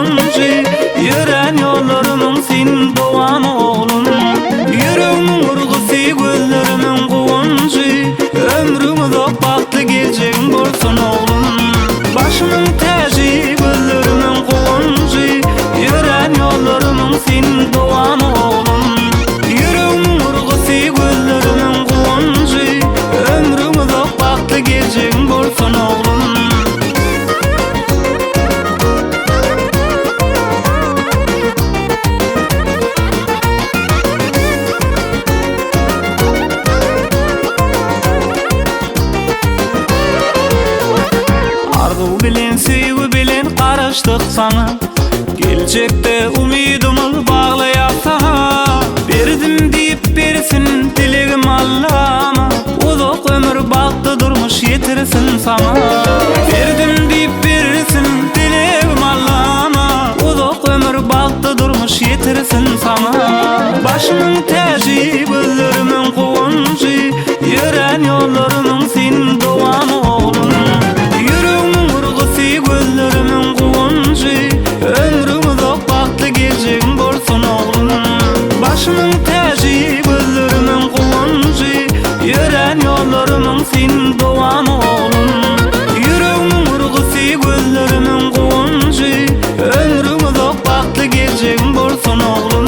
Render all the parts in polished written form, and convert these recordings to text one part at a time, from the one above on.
guwanjy, Ýörän ýollarymyň sen dowamy oglum. Ýüregimiň urgusy, gözlerimiň guwanjy, Ömrüň uzak, bagtly geljegiň bolsun oglum. Başymyň täji, gözlerimiň guwanjy, Ýörän ýollarymyň sen dowamy oglum. Ýüregimiň urgusy, gözlerimiň guwanjy, Ömrüň uzak, bagtly geljegiň bolsun oglum. Arzuw bilen söýgi bilen garaşdyk saňa Geljekde umydymyz baglaýas saňa Berdim diýip bersin dilegim Allama Uzak ömür bagtly durmuş ýetirsin saňa Berdim diýip bersin dilegim Allama Uzak ömür bagtly durmuş ýetirsin saňa Başymyň täji gözlerimiň guwanjy Ýörän ýollarymyň sen dowamy oglum Ýüregimiň urgusy gözlerimiň guwanjy Ömrüň uzak bagtly geljegiň bolsun oglum Başymyň täji gözlerimiň guwanjy Ýörän ýollarymyň sen dowamy oglum Ýüregimiň urgusy gözlerimiň guwanjy Ömrüň uzak bagtly geljegiň bolsun oglum.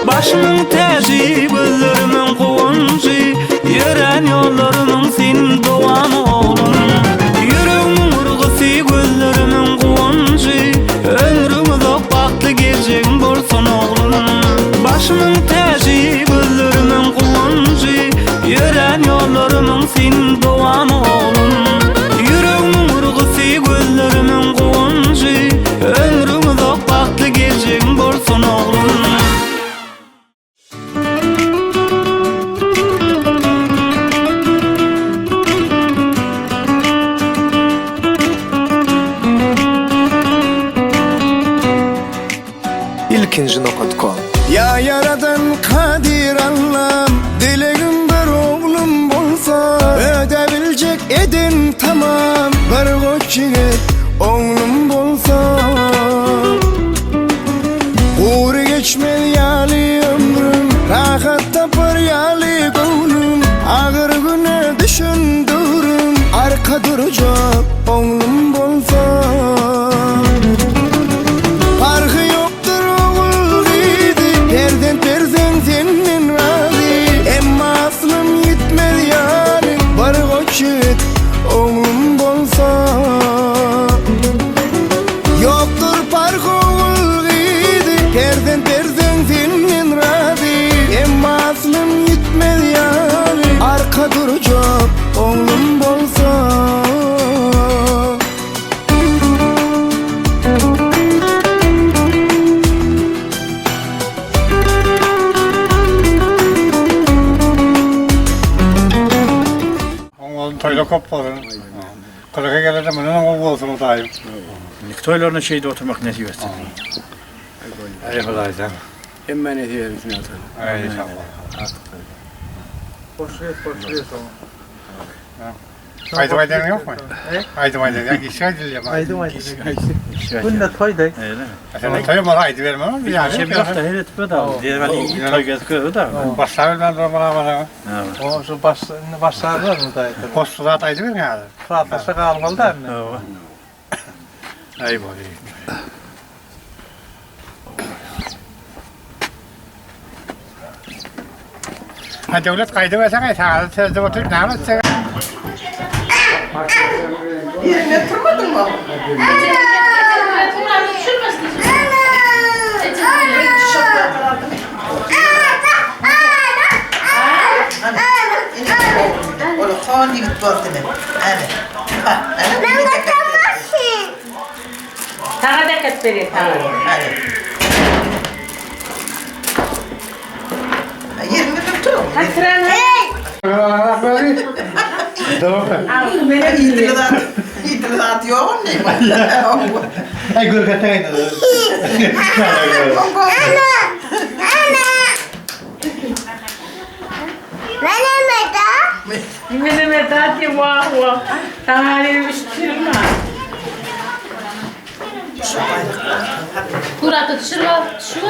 Başymyň täji, gözlerimiň guwanjy, Ýörän ýollarymyň sen dowamy oglum. Ýüregimiň urgusy, gözlerimiň guwanjy, Ömrüň uzak, bagtly geljegiň bolsun oglum. Başymyň täji, gözlerimiň guwanjy, Ýörän ýollarymyň sen dowamy oglum. Ýüregimiň urgusy, gözlerimiň guwanjy, Ömrüň uzak, bagtly geljegiň bolsun oglum. Ilkinji nokat kom. Ýa ýaradan kadyr Allam Dilegim bir oglum bolsa Ödäbiljek eden tamam Bir goç ýigit oglum bolsa Gury geçmez ýaly ömrüm, Rahat tapar ýaly göwnüm, Agyr güne düşen döwrüm, Arka durjak oglum bolsa. Parhy ýokdur ogul-gyzy, Perzent berseň senden razy, Emma aslym ýitmez ýaly, Bir goç ýigit oglum bolsa. Ýokdur parhy ogul-gyzy, Perzent berseň senden razy, Emma aslym ýitmez ýaly, Arka durjak oglum bolsa. Oň oglum toýda köp bolar. Kyrka gelende mundan gowy bolsun Hudaýym. Indiki toýlaryna şeýdip oturmak nesip etsin. Eý Hudaýjan. Hemmä nesip etsin ýa Eý inşallah. Goşgy et, goşgy et oňa. Aýdym aýdaň ýokmy? Aýdym aýdaň ýa işe aýdylýar. Aýdym aýdylýar. Günde toýda. Sen toý bana aýdyp berme. Bir şey ýok da her etip da. Diýen toý gezip gördi da. Başlap bilmän durman bana. O şu baş indi başlarlar mı da aýdyp. Goşgy zat aýdyp beriň häzir. Prapasy galmaly da indi. Aý bolýar. Ha döwlet gaýdyberseň aý sagaly sözde oturyp näme etjek? Ýerinden turmadyňmy? Ol ýigit boldy men. Ana. Ha, ana. Saňa beket berýär saňa. Ana. Ýerinde dur. Hatyran. Ýitili zat, ýitili zat ýok onda. Ay görketeýin. Meneme dati wah wah. Saňa üç bar. Surata düşür bak, düşür.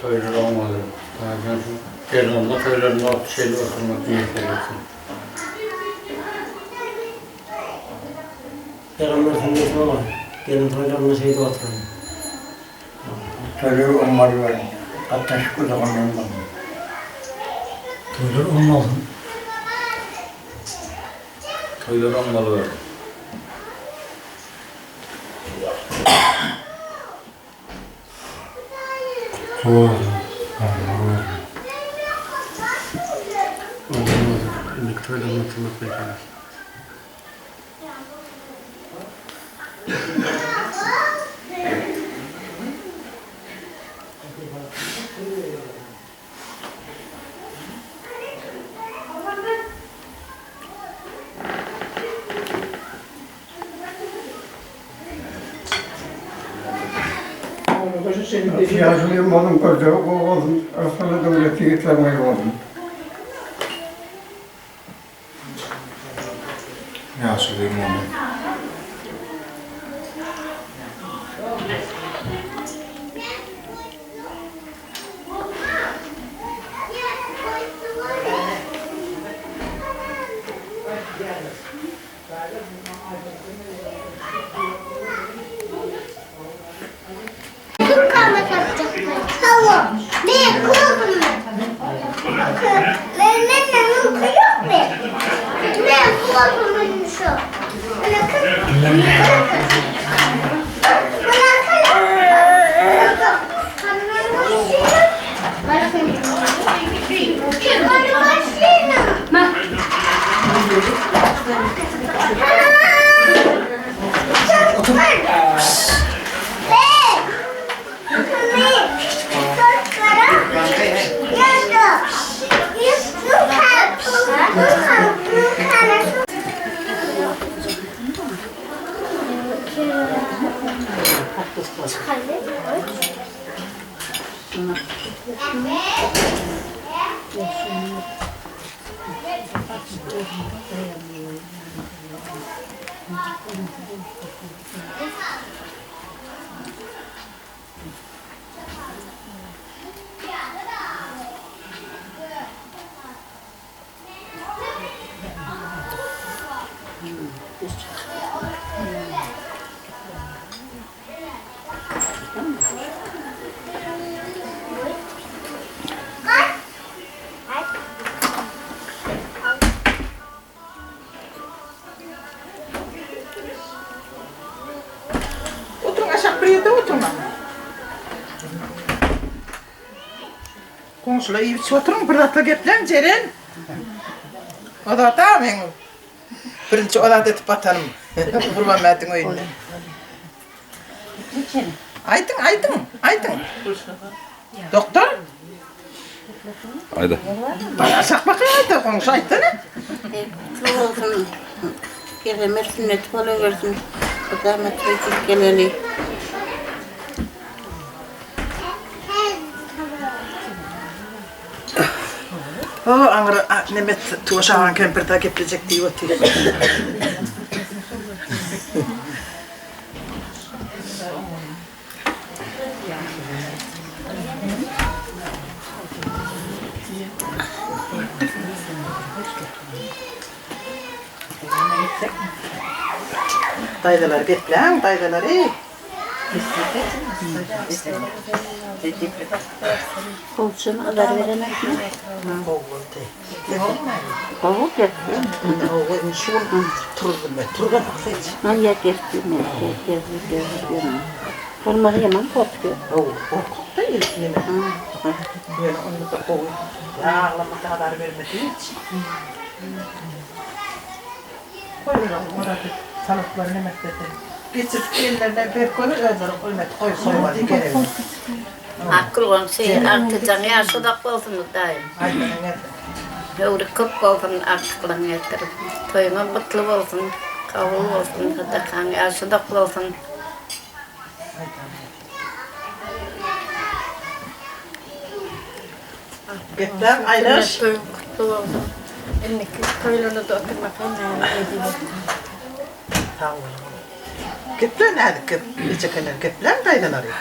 Toýlar olmaly. Daha gelin olma toýlarynda şeýle oturmak niýet edilsin. Peygamber sünneti olar. Gelin toýlarynda şeýdip oturmaly. Toýlar olmaly we gatnaşyk uzagan olmaly. Toýlar olmasyn. Toýlar olmaly. Indiki toýlarynda oturmak niýet Ýaşuly bolun, görjegi gowy bolsun, rysgaly döwletli ýigitler bolsun. Ýaşuly bolun. Oturuň aşak bir ýerde oturuň. Goňşular iýip içip oturyň, bir zatlar gepläň Jeren. O zat a meň birinji o zat edip batanym Gurbanmätiň öýünde. Aýdyň, aýdyň, aýdyň. Doktor? Aýda. Bar aşak bakayım aýda, goňşy aýtsana. Kutlu bolsun. Peygamber sünneti bolawersin. Mydama toý diýip geleli. O aňry nemet Tuwaş agaň kempir-de geplejek diýip otyr. Daýzalary gepläň, daýzalary. Gowşan azar berenokmy? Gowy boldy. Gowy gezdi. Gowy, indi şu gün turzdum men. Turganok hiç. Aý, gezdi men, gezdi, gezdi. Bolmasa ýaman gorkýar. Gowy, gorkak-da ilki neme. Ýöne onda-da gowy. Aglamasa azar bermedi hiç. Akgül goňşy, agtyjaň ýaşy uzak bolsun Hudaýym. Höwri köp bolsun agtyklaň getir. Toýuňam gutly bolsun, kabul bolsun, sadakaň ýaşy uzak bolsun. Gepläň Aýlaş. Toýuň gutly bolsun. Indiki toýlarda-da oturmak hemmämize nesip etsin. Sag boluň. Geple näzik gep ejekeler gepläň daýzalary.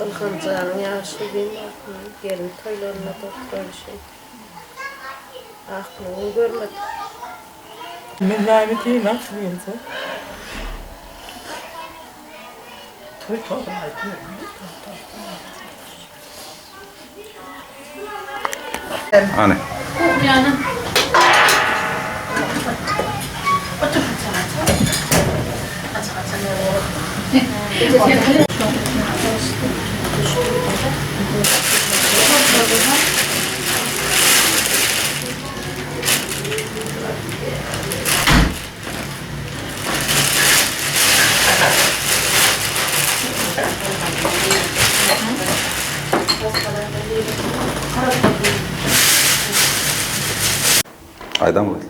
Ilhanjanyň ýaşy uzyn bolsun gelin toýlarynda-da oturan şeýdip. Aklygyny görmedik. Men näme diýeýin a size. Toý tozan aýdyberme. Hany. Aýdan bol.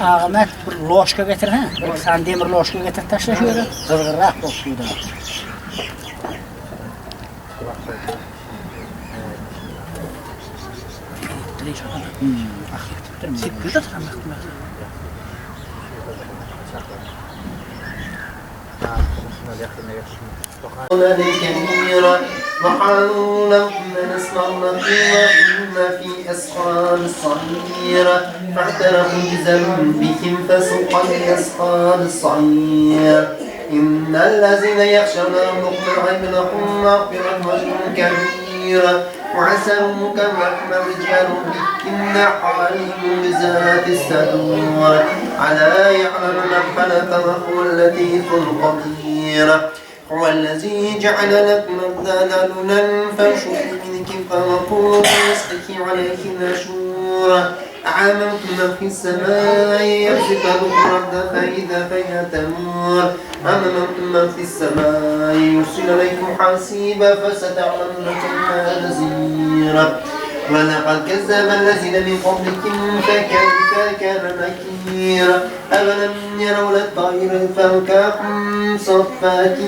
Agam et bir loşka getir hä. Bir sany demir loşka getir taşla şu ýere. Gyzgynrak bolup suwda. وقالوا لو كنا نسمع لكنا في أصحاب السعير فاعترفوا بذنبهم فسوقا لأصحاب السعير إن الذين يخشون ربهم بالغيب لهم مغفرة وأجر كبير وعسى كما رجال إن عليم بذات الصدور ألا يعلم من خلق وهو اللطيف الخبير هو الذي جعل لكم الأرض ذلولا فامشوا في منكبها وكلوا من رزقه وإليه النشور أأمنتم من في السماء يبسط لكم الأرض فإذا فيها تمور أأمنتم من في السماء يرسل عليكم حاسبا فستعلمون كيف نذير ولقد كذب الذين من قبلكم فكيف كان نكير أولم يروا إلى الطير فوقهم صفات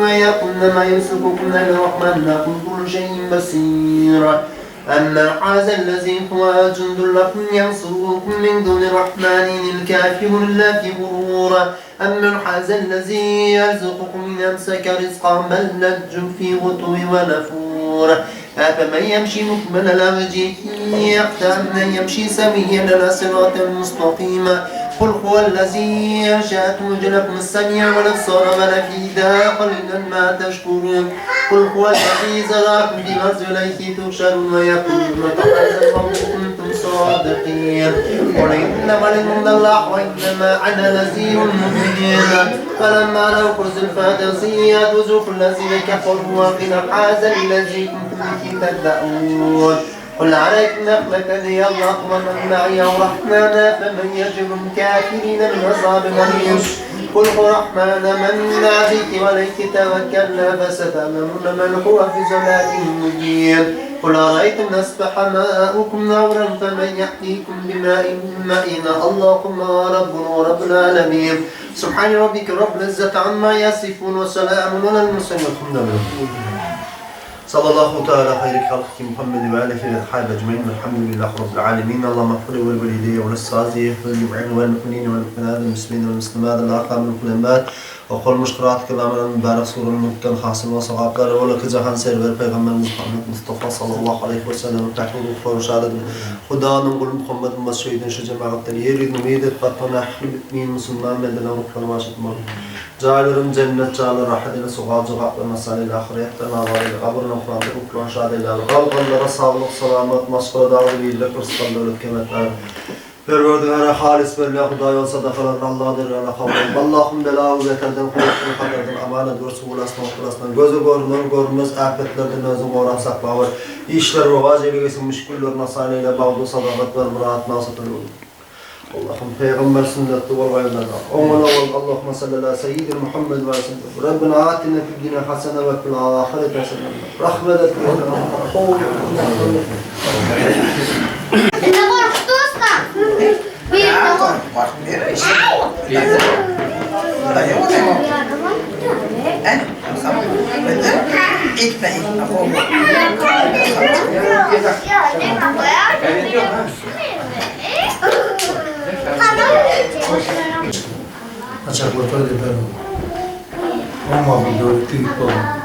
ويقولن ما يمسككن إلا الرحمن لكم كل شيء بصير أما هذا الذي هو جند لكم ينصركم من دون الرحمن إن الكافرون إلا في غرور أمن هذا الذي يرزقكم إن أمسك رزقه بل لجوا في عتو ونفور أفمن يمشي مكبلا على وجهه أهدى أمن يمشي سويا على صراط مستقيم قل هو الذي أنشأكم وجعل لكم السمع والأبصار والأفئدة قليلا ما تشكرون قل هو الذي ذرأكم في الأرض وإليه تحشرون ويقولون متى هذا الوعد إن كنتم الصادقين قل إنما العلم الله وإنما أنا نذير مبين فلما رأوا زلفى سيئات وجوه الذين كفروا وقيل هذا الذي كنتم به تدعون قل عليكم أخلقني الله ومن معي ورحمنا فمن يجب الكافرين من عذاب أليم قل هو رحمن منا بك وعليك توكلنا فستعلمون من هو في ضلال مبين قل أرأيتم أصبح ماؤكم غورا فمن يأتيكم بماء معين اللهم ربنا ورب العالمين سبحان ربك رب العزة عما يصفون وسلام على المرسلين والحمد لله Sallallahu teala hayri halki Muhammed ve aleyhi ve sahibi ecmaîn velhamdülillahi rabbil alemin. Allahümme ighfir li velideyye ve lissaziye ve lil vel mu'minin vel mu'minat vel muslimin vel muslimat vel ahkam vel kulemat Okalmyş Kyraat kelamynyň mübärek surany mülkden hasyl we sogaplary ol iki jahan serweri Pygamberimiz Muhammet Mustafa sallallahu aleýhi we sellemiň päk ruhlary şad edip, Hudanyň guly Muhammet ymmat şeýdin şu jemagatdan ýer ýüzüne medet batman ähli mümin musulman bendeleriň ruhlaryny bagyşlatmaly. Jaýlaryny jennet jaýlary rahat eýle sogap jogaplar nasal eýle ahyretde nazar eýle gabyrlaryny kuranda ruhlaryny şad eýle galganlara saglyk salamat maşgalada agzybirlik rysgal döwlet kemetler Perwerdigara halys belle Hudaý ol sadakalaryny Alla dergähine kabul et. Allahym bela we beterden howpdan hatardan aman et we suwul asman gulasyndan göze görüner görünmez äpetlerden özüň gorap saklawer. Işleri rowaç eýlegeýsin müşgillerini asan eýle bagtly sadagat ber myrat maksat Allahym pygamber sünnetli bolgaýyndan oňuna bol Allahumma salli ala seýidina Muhammed we sellem Rabbena atina fid dunya hasene we fil ahireti hasene rahmet et Indi gorkdy ussa. Birde Açaklata gider. Olmadı dövdü git oğlum.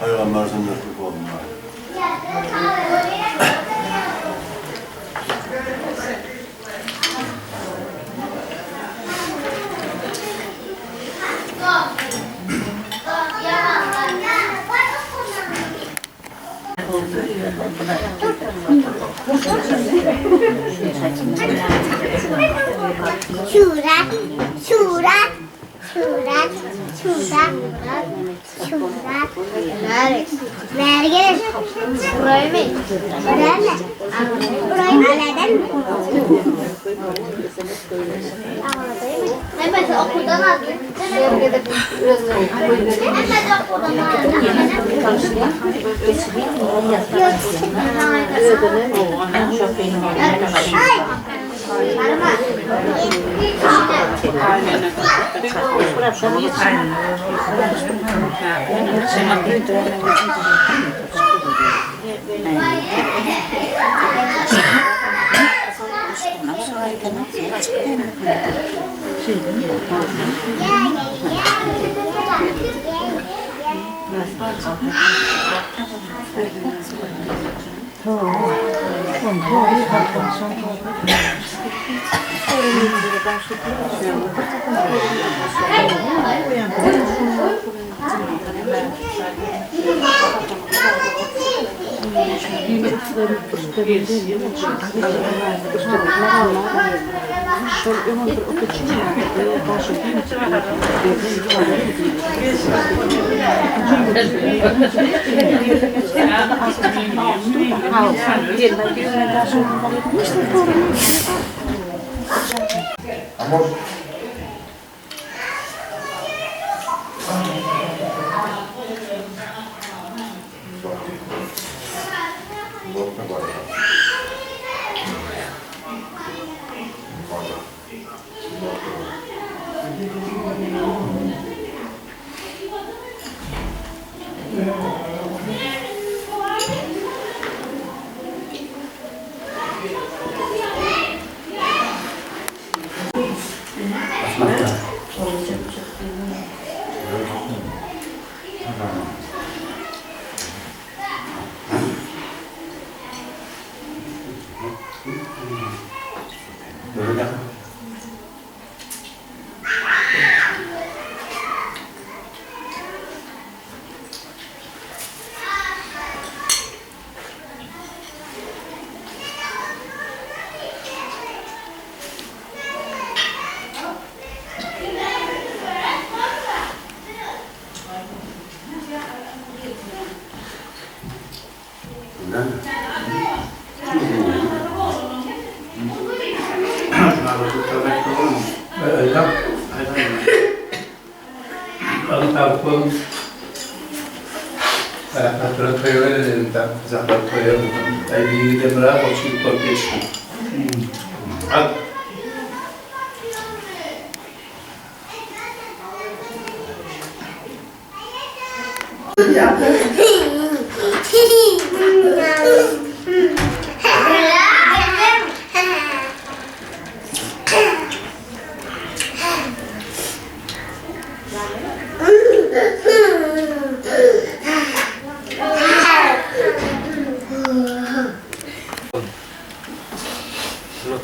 Pygamber sünnetli bolmaly. Surat, surat, surat, surat, surat. Bäri gel. Uraýmy? Uraýmy? Uraýmy? Hemmesi okuldan aldı. Hemmesi okuldan aldı.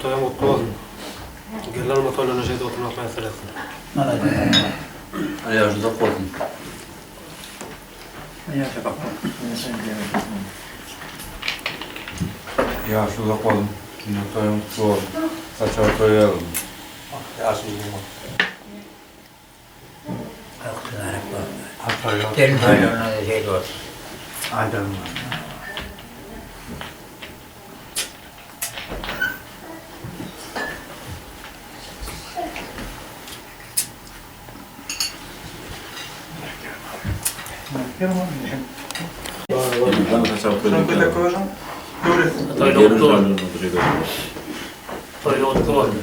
Toýuň gutly bolsun. Gelin alma toýlaryna şeýdip oturmak miýesser etsin. Ýaşy uzak bolsun. Ýaşy uzak bolsun. Toýuň gutly bolsun. Saçagy toý ýazyldy. Ýaşy uzun bolsun. Gelin toýlaryna da şeýle bolsun. Toýlar gutly bolsun. Toýlar gutly bolsun.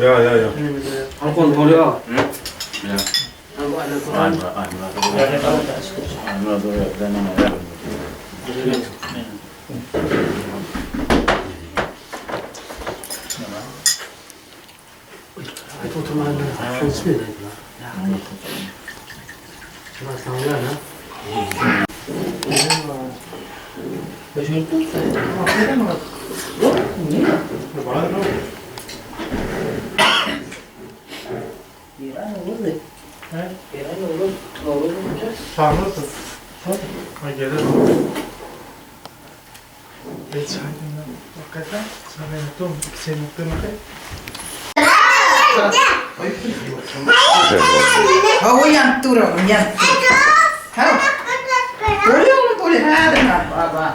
Ya ya ya. Hawa ýanyp dur oglum, ýanyp dur. Hawa. Bolýar oglum, bolýar. Häzir ha, baba.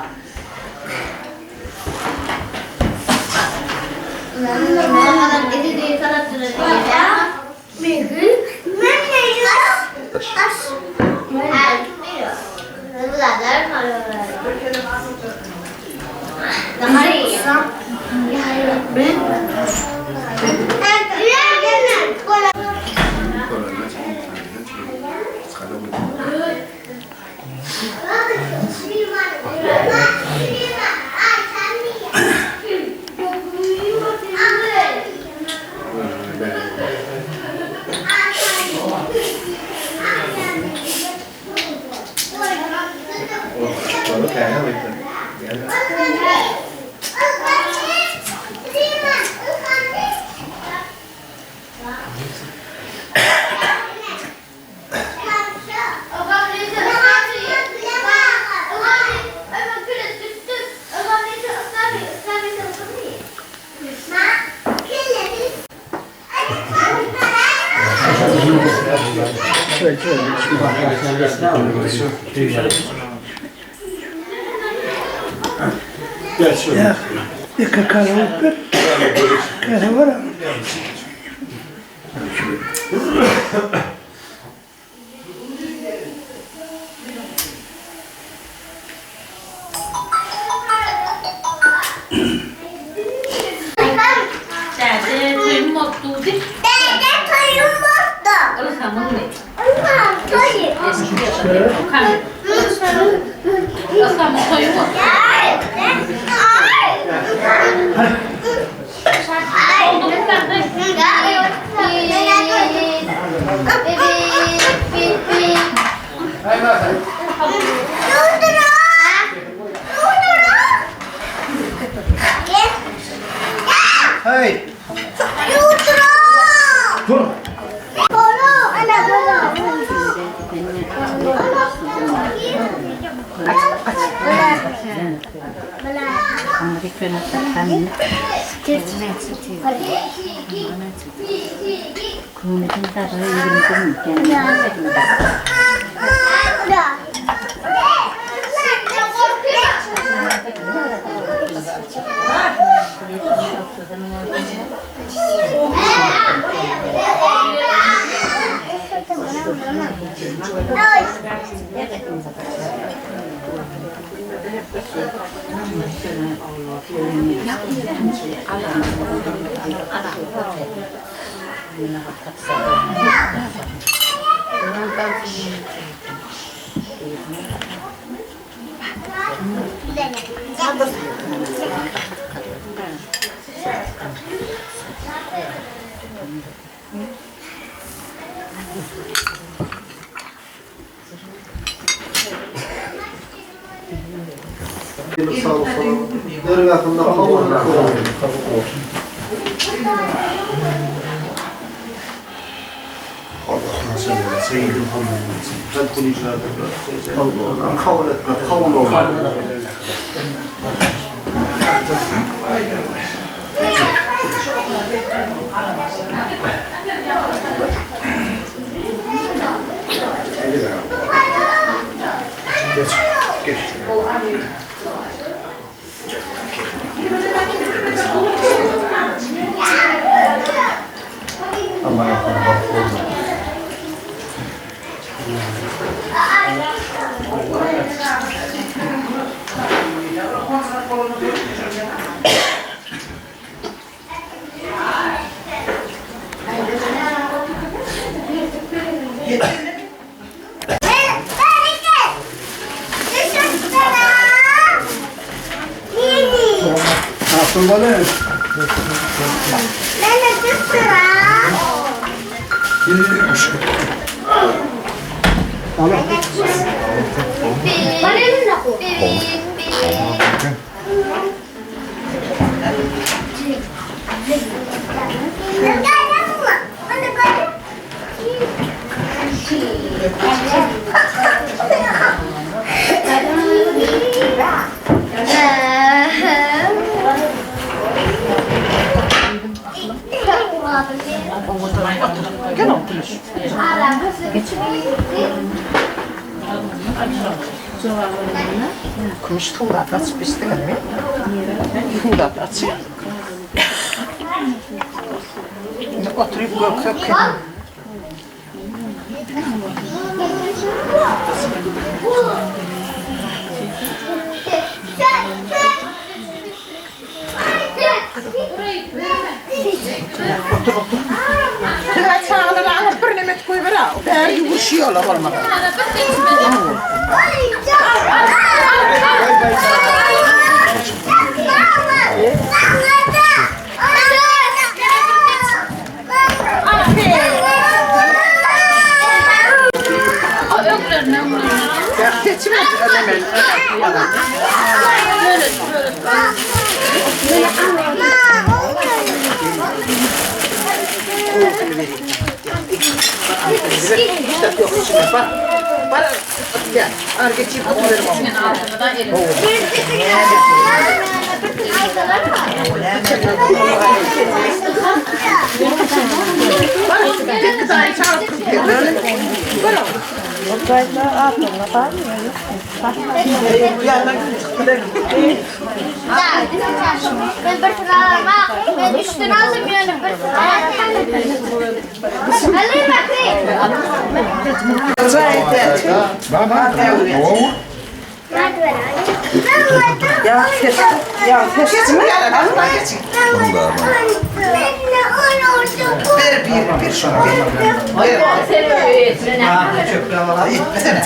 Däde toýum bolupdy. Däde toýum bolupdy. Ylhamyňmy? Ylham toýy. Ylhamyň toýy bolupdy. Hey! Kümüş surat açyp içdiňizmi? Surat açyp. Indi oturyp görsek hem. Otur otur. Siz çagalar aňyr bir nemet goýber ha. Bäri ýuwuşýarlar bolmasa. Seçim et. Yok içine bak. Bak. Gel. Ar geçeyim otururum. Men bir sıra almak, men üçden aldım yani bir sıra. Alayım bakayım. Ya ses, ya ses. Ver bir, bir şunu ver. Ver. Etmesene.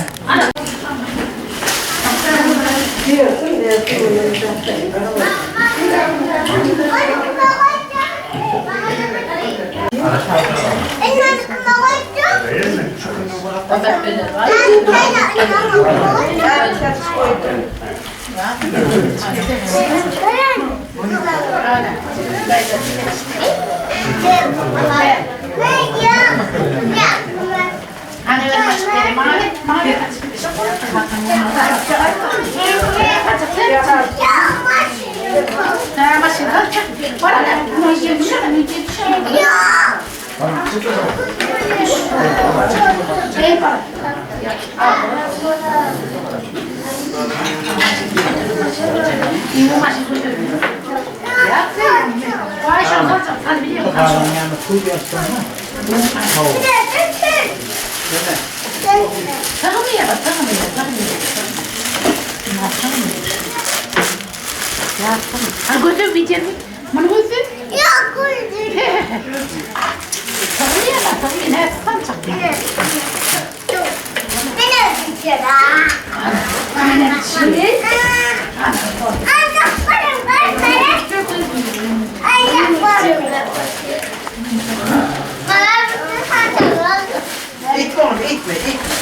İtme onu, itme, itme.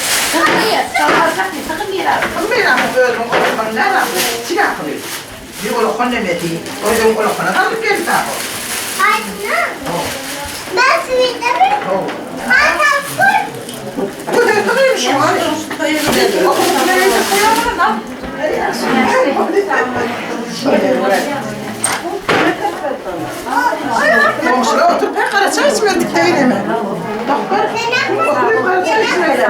Komşular oturup pek kara çay içmedik değil mi? Bak bak, oturup kara çay içmedik.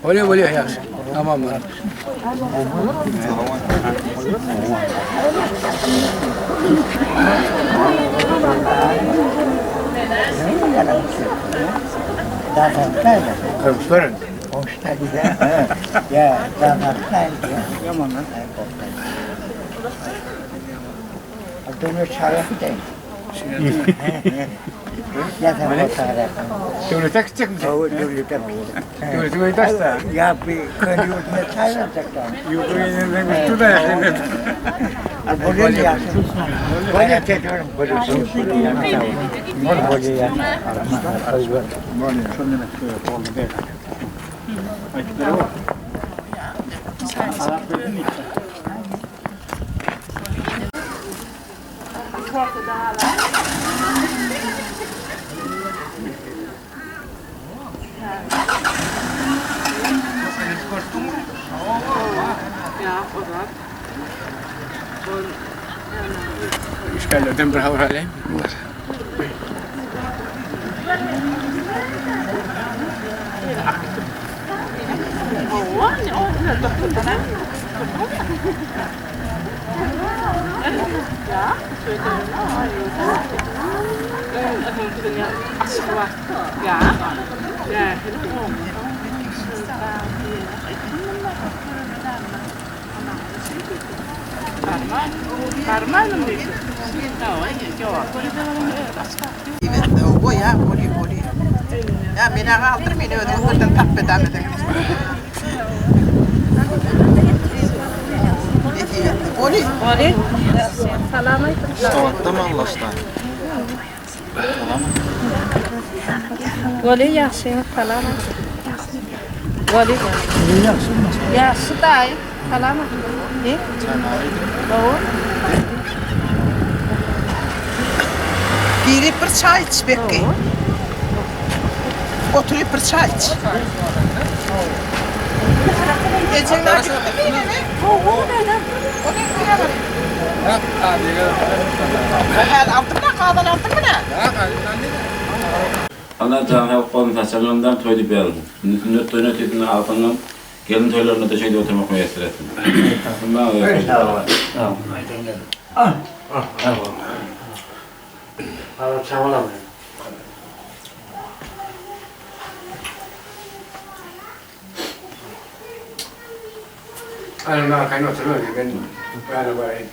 Bolýar, bolýar, ýagşy. Tamam. Döwlete gitjekmi? Döwlete. Döwlete goýdaşda. Ya bir köylüne çay verecekler. Yok, öyle da yakın. Bolýar ýa. Bolýar çekiyorum. Bolýar. Bolýar. Bolýar. Işgärlerden bir habar alaýyn. Boýa, boli, boli. Ýa menä galdyr, meni özüňiz birden tap edämediňiz. Boli. Boli. Salam aýdyň. Boli ýagşy, salam aýdyň. Boli. Ýagşy daýy, salam aýdyň. Gowy. Girip bir çaý iç Bekgi. Oturyp bir çaý iç. Ejeň näme gitdimi ýene? Häli aldyňmy, gazan aldyňmy nä? Ana jan sag bolsun saçaňamdan toý diýip ýazyň. Indi sünnet toýuna ötesinde agtygyňam gelin toýlarynda-da şeýdip oturmak miýesser etsin. Anam arkaýyn oturma men bana baraýyn.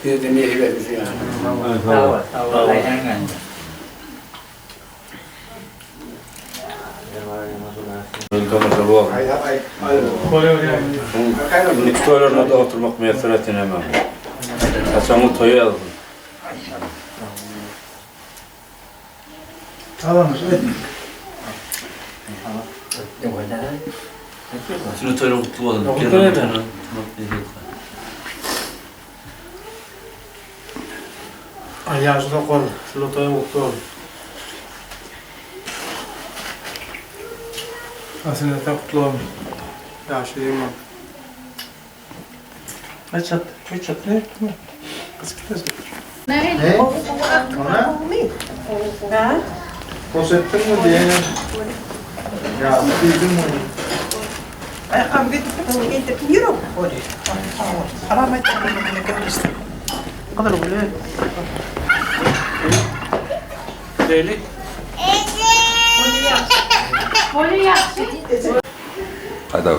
Bizde nesip etsin ýa. Indiki toýlarynda-da oturmak miýesser etsin hemmämize. Saçagyňyz toýa ýazylsyn. Sünnet toýlaryň gutly bolsun. Ýaşy uzak bolsun. Sünnet toýuň gutly bolsun. Sünnet toýuň gutly bolsun. Ýaşy uzyn bolsun. Aýakgaby getirdim, geýdirdim, ýör bolýar. Salam aýtdym, gepleşdim. Gyzyl güle. Leýli. Haýda.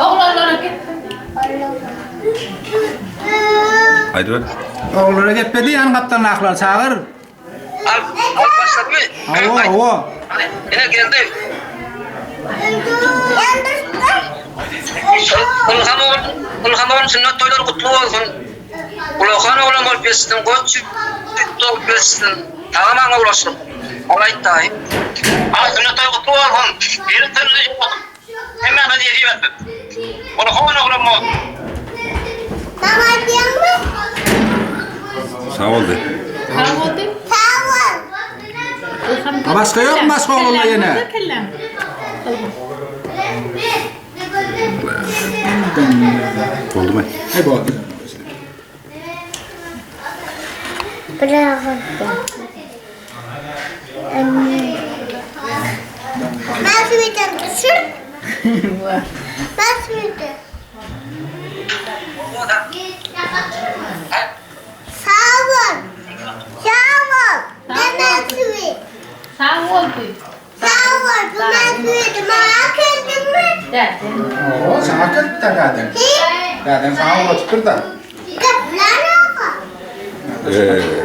Oglanlara gitsin. Aýdyber. Ogullara gepledi ýan gapdalyndakylar çagyr. Al, al başladymy? Hawa, hawa. Ine geldi. Ylham ogul, Ylham ogul sünnet toýlary gutly bolsun. Ulakan oglan bolup ýetişsin, goç ýigit bolup ýetişsin. Sag-aman ulaşsyn. Ol aýtdaý. Al sünnet toýy gutly bolsun. Gelin sözüni ýok. Hemmämize nesip etsin. Ulakan oglan bol. Maňa diýeňmi? Sag bol diý. Sag bol diý. Sag bol. Başga ýokmy başga oglanlar ýene? Boldumy? He boldy. Bravo. Nasıl düşür? Nasıl Sag bol. Sag bol. Ben Sag bol diý. Sag bol. Bu nasıl Maňa geldinmi? Gel. Oo, saňa geldi dädem. Dädem saňa ugradypdyr da. Geplen aga. Eee.